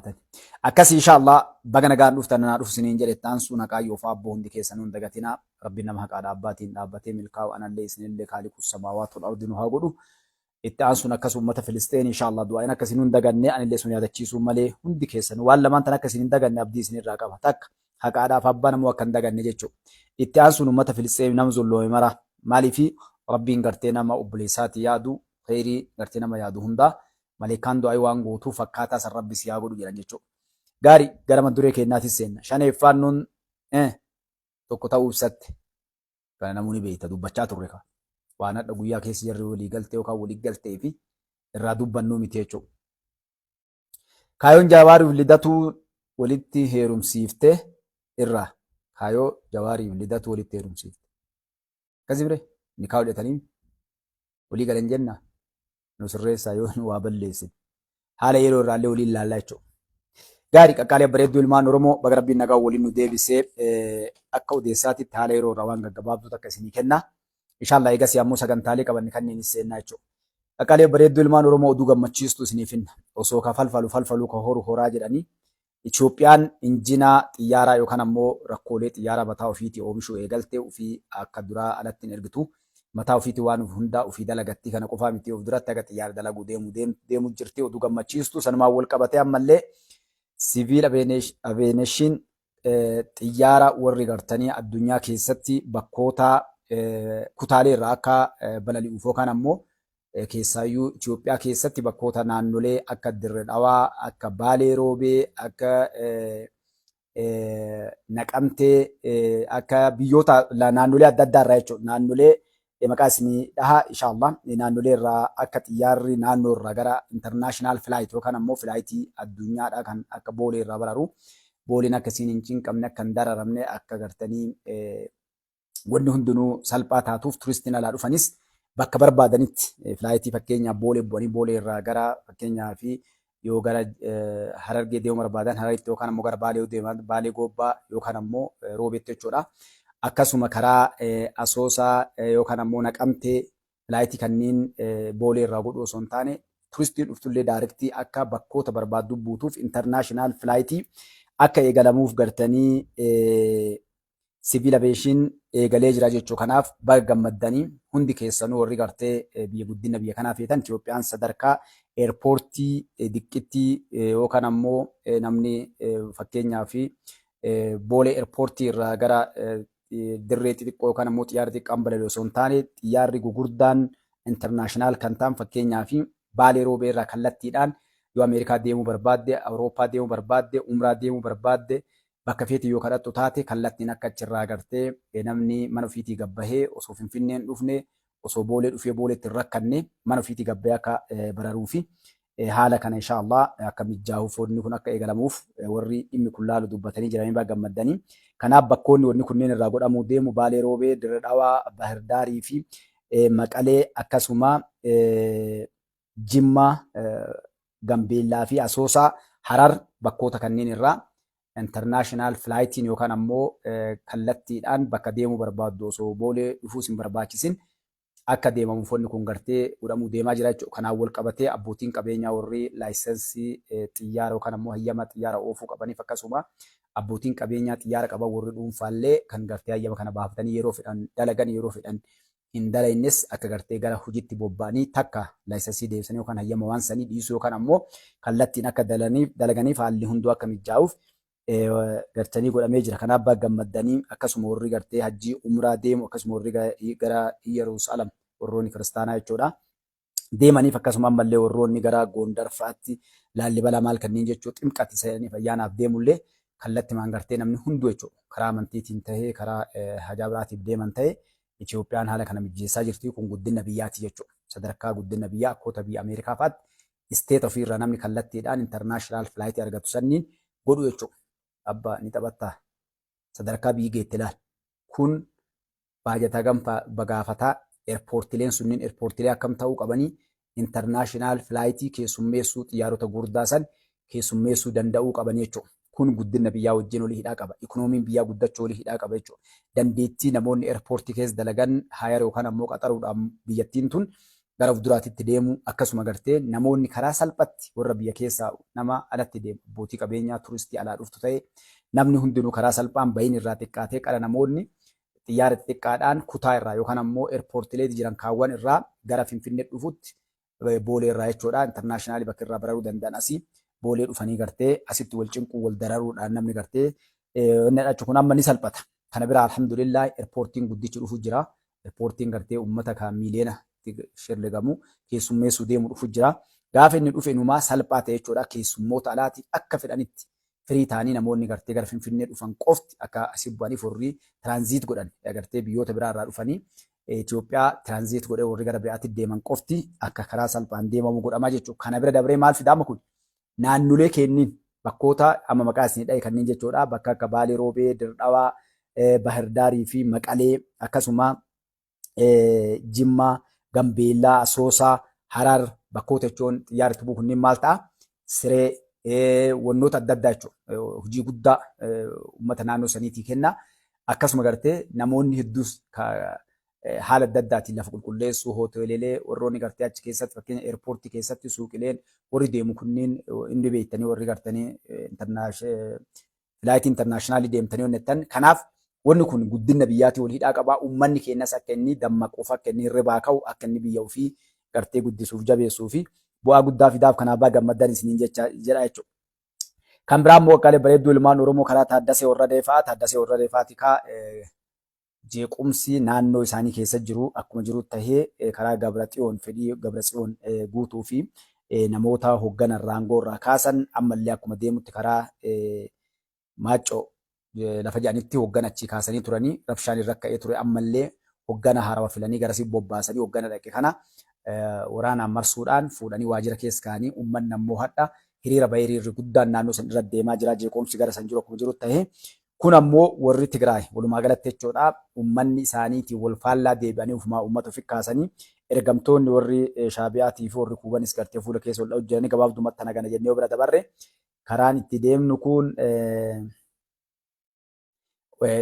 Taatan. Akkasii inshaallah baga nagaan dhuftan anaa dhufu isiniin jedhe itti aansuun haqaa yoofaa abboo hundi keessanuu hin dagatinaa. Rabbiin nama haqaadha abbaatiin dhaabbatee milkaa'u anallee isinillee kaaliqu samaawaat wal ardi nu haa godhu. Itti aansuun akkas uummata Filisxeen inshaallah du'aa'iin akka isin hin daganne anillee sun yaadachiisuu malee hundi keessanuu waan lamaan tan akka isin hin daganne abdii isinirraa qaba. Takka haqaadhaaf abbaa namuu akka hin daganne jechuudha. Itti aansuun uummata Filisxeen nama zulloome mara maaliifi Rabbiin gartee nama obboleessaati yaadu kheyrii gartee nama yaadu hundaa maleekaan du'aa'ii waan gootuuf akkaataa san Rabbi si haa godhu jedhan jechuudha. Gaari gara mata duree keennaatis seenna. Shaneeffaan nun tokko ta'uu ibsatte. Kana namuu ni beekta dubbachaa turre ka. Waan hadha guyyaa keessa jarri walii galtee yookaan walii galtee fi irraa dubbannuu miti jechuudha. Kaayoon Jawaariif Lidatuu walitti heerumsiifte irraa. Kaayoo Jawaariif Lidatuu walitti heerumsiifte. Akkasii bire nikaa hojjetanii walii galan jenna nu sirreessaa yoo nu waa balleessine. Haala yeroo irraallee waliin ilaallaa jechuudha. Gaarii qaqqaalee bareedduu ilmaan Oromoo baga rabbiin nagaa waliin nu deebisee akka odeessaatitti haala yeroo irraa waan gaggabaabduu takka isinii kenna. Inshaallah eegasii ammoo sagantaalee qabanne kanneen seennaa jechuudha. Qaqqaalee bareedduu ilmaan Oromoo oduu gammachiistuu isiniif hinna. Osoo ka falfalu falfaluu ka horu horaa jedhanii Itoophiyaan injinaa xiyyaaraa yookaan ammoo rakkoolee xiyyaaraa mataa ofiitii oomishuu eegalte ufii akka duraa alatti hin ergitu. Mataa ofiitii waan hundaa ufii dalagatti. Kana qofaa miti of duratti haga xiyyaara dalaguu deemu deemu jirti. Oduu gammachiistu sanumaan wal qabatee ammallee siviil aveeneshiin xiyyaara warri gartanii addunyaa keessatti bakkoota kutaalee irraa akka balali'uuf yookaan ammoo keessaayyuu Itoophiyaa keessatti bakkoota naannolee akka Dirre Dhawaa, akka Baalee Roobee, akka Naqamtee, akka biyyoota naannolee adda addaa irraa jechuudha. Naannolee maqaa isinii dhaha inshaallah naannolee irraa akka xiyyaarri naannoo irraa gara international flight yookaan ammoo filaayitii addunyaadha kan akka Boolee irraa bararu. Booleen akka isiin hin cinqamne, akka hin dararamne, akka gartanii wanni hundinuu salphaa taatuuf turistiin alaa dhufanis bakka barbaadanitti filaayitii fakkeenyaaf Boolee bu'anii Boolee irraa gara fakkeenyaaf yoo gara Harargee deemuu barbaadan Hararitti yookaan ammoo gara Baalee yoo deeman Baalee Goobbaa yookaan ammoo Roobeetti jechuudha. Akkasuma karaa Asoosaa yookaan ammoo Naqamtee filaayitii kanneen Boolee irraa godhuu osoo hin taane turistiin dhuftullee daarektii akka bakkoota barbaaddu buutuuf intarnaashinaal filaayitii akka eegalamuuf gartanii Civil Aviation eegalee jira jechuu kanaaf baga gammaddanii hundi keessanuu warri gartee biyya guddina biyya kanaa feetan Itoophiyaan sadarkaa eerpoortii diqqittii yookaan ammoo namni fakkeenyaaf Boolee eerpoortii irraa gara dirree xixiqqoo yookaan ammoo xiyyaara xiqqaan balali'u osoo hin taane xiyyaarri gugurdaan internaashinaal kan ta'an fakkeenyaaf Baalee Roobee irraa kallattiidhaan yoo Ameerikaa deemuu barbaadde, Awurooppaa deemuu barbaadde, Umraa deemuu barbaadde bakka feete yoo kadhattu taate kallattiin akka achirraa gartee namni mana ofiitii gabbahee osoo Finfinnee hin dhufne osoo Boolee dhufee Booleetti hin rakkanne mana ofiitii gabbahee akka bararuu fi haala kana insha Allah akka mijjaahuuf wanni kun akka eegalamuuf warri dhimmi kun laalu dubbatanii jiranii baga gammaddanii. Kanaaf bakkoonni wanni kunneen irraa godhamuu deemu Baalee Roobee, Dirre Dhawaa, Bahirdaarii fi Maqalee akkasuma Jimma, Gambeellaa fi Asoosaa, Harar bakkoota kanneen irraa international flightiin yookaan ammoo kallattiidhaan bakka deemuu barbaaddu osoo Boolee dhufuus hin barbaachisin akka deemamuuf wanni kun gartee godhamuu deemaa jira jechuudha. Kanaan wal qabatee abbootiin qabeenyaa warri laayisensii xiyyaara yookaan ammoo hayyama xiyyaara oofuu qabaniif akkasuma abbootiin qabeenyaa xiyyaara qaban warri dhuunfaallee kan gartee hayyama kana baafatanii yeroo fedhan dalagan yeroo fedhan hin dalaynes akka gartee gara hojiitti bobba'anii takka laayisensii deebisanii yookaan hayyama waan sanii dhiisuu yookaan ammoo kallattiin akka dalaganiif haalli hunduu akka mijaa'uuf gartanii godhamee jira. Kanaaf baga gammaddanii akkasuma warri gartee hajjii umraa deemu akkasuma warri gara Yerusaalem warroonni kiristaanaa jechuudha. Deemaniif akkasuma ammallee warroonni gara Gondar fa'aatti Laallibalaa maal kanneen jechuu ximqati seenaniif ayyaanaaf deemullee kallattimaan gartee namni hunduu jechuudha. Karaa amantiitiin tahee karaa hajaa biraatiif deeman ta'e Itoophiyaan haala kana mijjeessaa jirti. Kun guddina biyyaati jechuudha. Sadarkaa guddina biyyaa akkoota biyya Ameerikaa fa'aatti isteet ofiirraa namni kallattiidhaan international flight argatu sanniin godhu jechuudha. Abba ni taphattaa? Sadarkaa biyyi geette laal. Kun baajata hagam gaafataa? Eerpoortileen sunniin eerpoortilee akkam ta'uu qabanii international flight keessummeessuu xiyyaarota gurguddaa san keessummeessuu danda'uu qabanii jechuudha. Kun guddina biyyaa wajjin olii hidhaa qaba. Ikoonomiin biyyaa guddachuu olii hidhaa qaba jechuudha. Dandeettii namoonni eerpoortii keessa dalagan hayar yookaan ammoo qaxaruudhaan biyyattiin tun Gara of duraatitti deemuu akkasuma gartee namoonni karaa salphatti warra biyya keessaa nama alatti deemu abbootii qabeenyaa turistii alaa dhuftu ta'e namni hundinuu karaa salphaan bayin irraa xiqqaatee qara namoonni xiyyaara xixiqqaadhaan kutaa irraa yookaan ammoo eerpoortilee jiran kaawwan irraa gara Finfinnee dhufutti Boolee irraa jechuudha internaashinaalii bakka irraa bararuu danda'an asii Boolee dhufanii gartee asitti wal cinquu wal dararuudhaan namni gartee inni dhachu kun amma ni salphata. Kana bira alhamdulillah eerpoortiin guddichi dhufu jira. Eerpoortiin gartee uummata kan miiliyoona shirligamu keessummeessuu deemu dhufu jira. Gaafa inni dhufe inumaa salphaa ta'e jechuudha. Keessummoota alaatiif akka fedhanitti firii ta'anii namoonni gartee gara Finfinnee dhufan qofti akka asii bu'aniif warri tiraanziit godhan gartee biyyoota biraa irraa dhufanii Itoophiyaa tiraanziit godhee warri gara biraatti deeman qofti akka karaa salphaan deemamu godhamaa jechuudha. Kana bira dabree maal fidaa amma kun naannolee kenniin bakkoota amma maqaa isinii dhahe kanneen jechuudha. Bakka akka Baalee Roobee, Dirdhawaa, Bahirdaarii fi Maqalee akkasuma Jimmaa, Gambeellaa, Asoosaa, Harar bakkoota jechuun xiyyaarri tubuu kunneen maal ta'a? Siree wannoota adda addaa jechuudha. Hojii guddaa uummata naannoo saniitii kenna. Akkasuma gartee namoonni hedduus haala adda addaatiin lafa qulqulleessuu, hoteelelee warroonni gartee achi keessatti fakkeenya eerpoortii keessatti suuqileen warri deemu kunneen inni beektanii warri gartanii filaayitii intarnaashinaalii deemtanii hojjettan. Kanaaf wanni kun guddina biyyaatii wal hidhaa qabaa. Uummanni keenyas akka inni dammaquuf, akka inni hirribaa ka'u, akka inni biyya ofii gartee guddisuuf jabeessuu fi bu'aa guddaa fidaaf kanaaf baga gammaddan isiniin jecha jedha jechuudha. Kan biraa immoo akkaalee bareedduu ilmaan Oromoo karaa Taaddasee Warradee fa'a. Taaddasee Warradee fa'aati kaa jeequmsi naannoo isaanii keessa jiru akkuma jiru tahee karaa Gabratsiyoon fedhii Gabratsiyoon guutuu fi namoota hoogganan raangoo irraa kaasan ammallee akkuma deemutti karaa Maaccoo lafa jedhanitti hooggana achii kaasanii turanii rabshaan irra ka'ee ture ammallee hooggana haarawa filanii garasii bobbaasanii hooggana dhaqe kana waraanaan marsuudhaan fuudhanii waajjira keessa kaa'anii uummanni ammoo hadha hiriira bahee hiriirri guddaan naannoo san irra deemaa jira jeequmsi gara san jiru akkuma jiru tahee kun ammoo warri Tigraay walumaa galatti jechuudha uummanni isaaniitiin wal faallaa deebi'anii ofumaa uummata ofi kaasanii ergamtoonni warri Shaabiyaatii fi warri Kuubanis gartee fuula keessa wal dha'u jiranii gabaabdumatti tana kana jennee bira dabarre karaan itti deemnu kun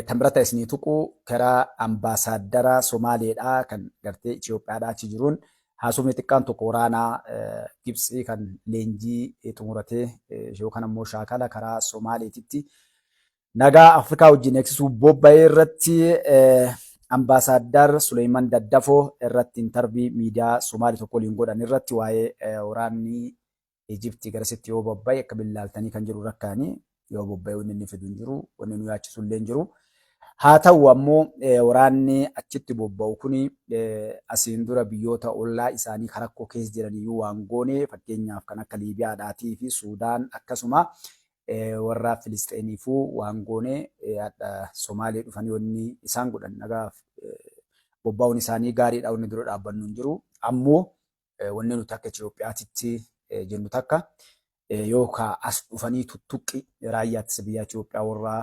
tan bira ta'e isinii tuqu karaa ambaasaaddara Somaaleedhaa kan gartee Itoophiyaadhaa achi jiruun haasofni xiqqaan tokko waraanaa Gibtsii kan leenjii xumuratee yookaan ammoo shaakala karaa Somaaleetitti nagaa Afrikaa wajjin eegsisuu bobba'ee irratti ambaasaaddar Suleeman Daddafoo irratti intarvii miidiyaa Somaalii tokko waliin godhan irratti waa'ee waraanni Ijiptii garasitti yoo bobba'e akka billaaltanii kan jiru rakkaanii yoo bobba'e wanni inni fidu hin jiru wanni nu yaachisu illee hin jiru. Haa ta'u ammoo waraanni achitti bobba'u kuni asiin dura biyyoota ollaa isaanii kan rakkoo keessa jiran iyyuu waan goone fakkeenyaaf kan akka Liibiyaadhaatii fi Suudaan akkasuma warra Filisxeeniifuu waan goone hadha Somaalee dhufanii wanni isaan godhan nagaaf bobba'uun isaanii gaariidha wanni dura dhaabbannu hin jiru. Ammoo wanni nuti akka Itoophiyaatitti jennu takka yookaan as dhufanii tuttuqqi raayyaa ittisa biyyaa Itoophiyaa warra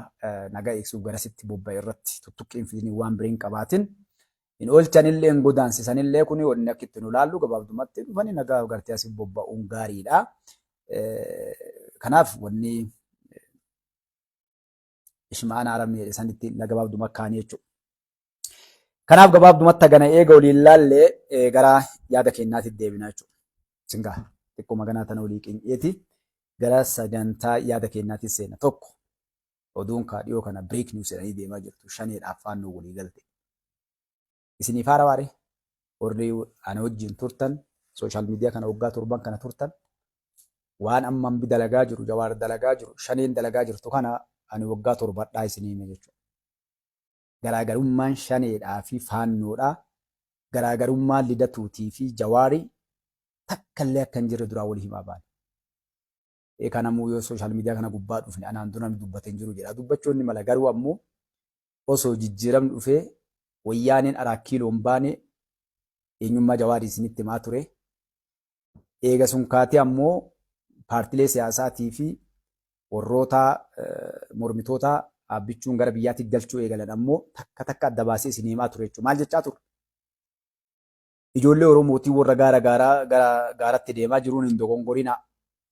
nagaa eegsuuf garasitti bobba'e irratti tuttuqqiin fidanii waan biriin qabaatin hin oolchanillee hin godaansisanillee kuni wanni akka itti nu laallu gabaabdumatti dhufanii nagaa gartee asii bobba'uun gaariidha. Kanaaf wanni ishmaana arabni jedhe sanitti gabaabduma kaanii jechuudha. Kanaaf gabaabdumatti hagana eega waliin laallee gara yaada keenyaatti deebina jechuudha. Singaa xiqqoo maganaa tana walii qinxeeti gara sagantaa yaada keenyaatti seena. Tokko oduun kaa dhiyoo kana break news jedhanii deemaa jirtu shaneedhaaf faannoo walii galte. Isiniif haara waare warri ana wajjin turtan sooshaal miidiyaa kana waggaa torban kana turtan waan amma hambi dalagaa jiru Jawaar dalagaa jiru shaneen dalagaa jirtu kana ani waggaa torbadhaa isinii hime jechuudha. Garaagarummaan shaneedhaa fi faannoodhaa garaagarummaan Lidatuutii fi Jawaarii takka illee akka hin jirre duraa walii himaa baane. Eekaa namuu yoo sooshaal miidiyaa kana gubbaa dhufne anaan dura namni dubbate hin jiru jedha. Dubbachuun ni mala garuu ammoo osoo jijjiiramni dhufee wayyaaneen Araat Kiiloon baane eenyummaa Jawaarii isinitti himaa ture. Eega sun kaatee ammoo paartilee siyaasaatii fi warroota mormitoota Abbichuun gara biyyaatti galchuu eegalan ammoo takka takka adda baasee isin himaa ture jechuudha. Maal jechaa ture? Ijoollee Oromootii warra gaara gaaraa gara gaaratti deemaa jiruun hin dogongorinaa.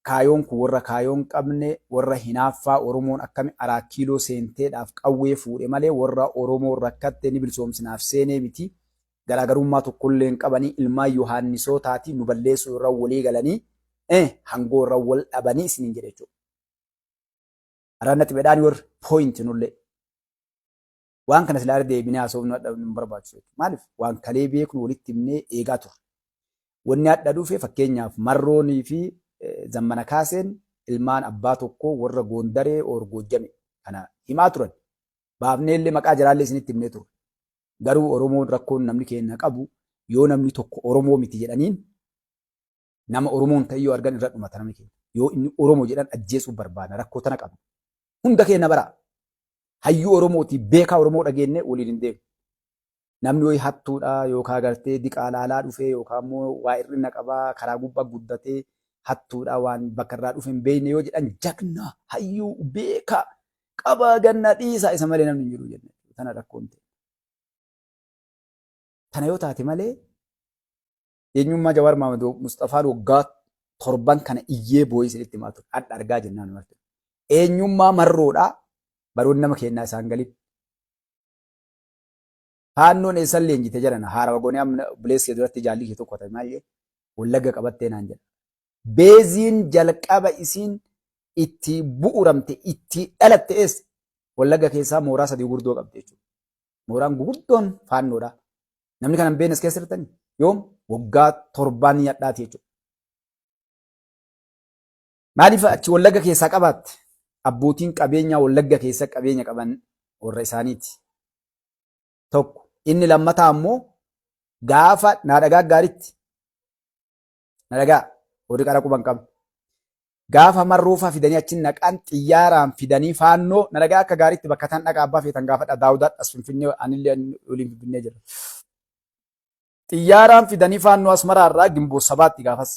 Kaayoon kun warra kaayoon qabne warra hinaaffaa Oromoon akkami Araat Kiiloo seenteedhaaf qawwee fuudhe malee warra Oromoon rakkatte ni bilisoomsinaaf seenee miti. Garaagarummaa tokkollee hin qabanii ilmaan Yohaannisootaatii nu balleessuu irra walii galanii hangoo irra wal dhabanii isiniin jedhe jechuudha. Araa natti bedhaan warri point nullee. Waan kana silaa irra deebinee haasofnu hadha nu barbaachisu jechuudha. Maaliif waan kalee beeknu walitti himnee eegaa turre. Wanni hadha dhufe fakkeenyaaf Marroonii fi Zammana Kaaseen ilmaan abbaa tokkoo warra Goondaree or Goojjame kana himaa turan. Baafnee illee maqaa jaraallee isinitti himnee turre. Garuu Oromoon rakkoon namni keenya qabu yoo namni tokko Oromoo miti jedhaniin nama Oromoon ta'e yoo argan irra dhumata namni keenya. Yoo inni Oromoo jedhan ajjeesuu barbaada rakkoo tana qabna. Hunda keenya bara. Hayyuu Oromooti beekaa Oromoo dhageenne waliin hin deemu. Namni wayii hattuudha yookaan gartee diqaalaalaa dhufee yookaan immoo waa hir'ina qabaa karaa gubbaa guddatee hattuudha waan bakka irraa dhufe hin beekne yoo jedhan jagna hayyuu beekaa qabaa ganna dhiisaa isa malee namni hin jiru jenne. Tana rakkoon ta'e. Tana yoo taate malee eenyummaa Jawaar Mohaammed Musxafaan waggaa torban kana iyyee boo'ee isinitti himaa ture. Hadha argaa jennaan marti. Eenyummaa marroodhaa baroonni nama kennaa isaan galin. Faannoon eessan leenjite jedhan haarawa goonee amma obboleessi kee duratti jaalli kee tokko ta'e maal Wallagga qabattee naan jedha. Beeziin jalqaba isiin itti bu'uramte itti dhalatte eessa? Wallagga keessaa mooraa sadii gurguddoo qabdi jechuudha. Mooraan gurguddoon faannoodha. Namni kana hin beekne as keessa jirtanii? Yoom? Waggaa torbaan yadhaati jechuudha. Maaliif achi Wallagga keessaa qabaatte? Abbootiin qabeenyaa Wallagga keessa qabeenya qaban warra isaaniiti. Tokko. Inni lammataa ammoo gaafa naa dhagaa gaaritti na dhagaa warri qara quban qabne. Gaafa marroofaa fidanii achi naqan xiyyaaraan fidanii faannoo na dhagaa akka gaariitti bakka tan dhaqa abbaa feetan gaafadha daawudaa as finfinnee anillee waliin finfinnee jira. Xiyyaaraan fidanii faannoo asmaraa irraa gimboo sabaatti gaafas.